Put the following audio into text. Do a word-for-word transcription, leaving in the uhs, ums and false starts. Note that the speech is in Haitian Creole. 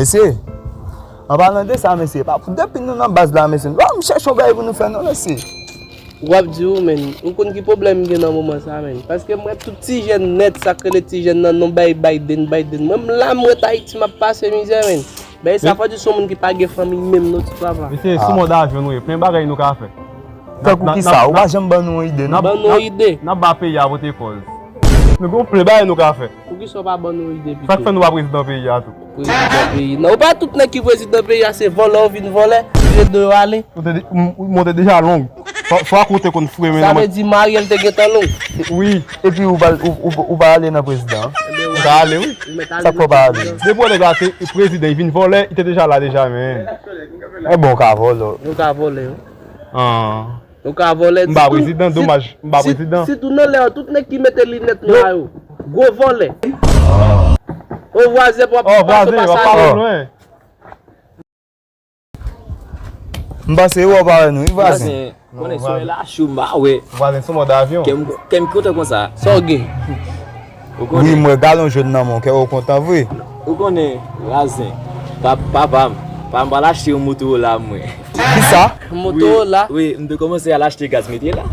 Mesye, an palan de sa, mesye, pa pou depi nou nan baz la, mesye, nou pa vin chèche yon bagay pou nou fè, non, mesye. W ap di w, men, ou konn ki pwoblèm m gen nan moman sa, men. Paske m wè tout ti jèn nèt, sa k rele ti jèn nan, non bay Biden, Biden. Mwen, m la, m ret Ayiti, m ap pase mizè, men. Bay sa fò di se yon moun ki pa gen fanmi menm, non, ti papa. Mesye, sou mòd avyon nou ye, plen bagay nou ka fè. Tankou kisa? Ou pa janm ban nou yon ide, non? Ban nou yon ide. N ap ba peyi a pote kòz. Nou gen yon plen bagay nou ka fè. Poukisa w pa ban nou ide pito? Sa k fè nou pa prezidan peyi a tou? Prezidan peyi. Non, ou pa tout nèg ki prezidan peyi a, se vòlè yo vin vòlè, yo de yo ale. Ou te de- m- m- Mwen te deja long. Fò fò a kote konn fre men Sa vle di Mariel te gentan long. Wi. Epi ou pa ou, ou, ou pa ale nan prezidan an? Ou ka ale wi. Sa k fè w pa ale? Depi w nèg la te prezidan, li vin vòlè, li te deja la deja men. E bon, ou ka vòlè. Yo ka vòlè yo. An. Ou ka vòlè. M pa prezidan, domaj, m pa prezidan. Sitou nan lè an, tout nèg ki mete linèt nwa yo, gwo vòlè. O vwazen, w ap pase pa sa. M panse yo pa wè nou, wi vwazen. Konnen sou la chou ma wè. Vwazen sou mòd avyon. Kè m kontan konsa. Sa w gen? Wi, m wè galon jòn nan men w, kè w kontan vre. Ou konnen, vwazen. Papa m, papa m pral achte yon Motorola mwen. Kisa? Motorola? Wi, m te kòmanse al achte gaz mete la.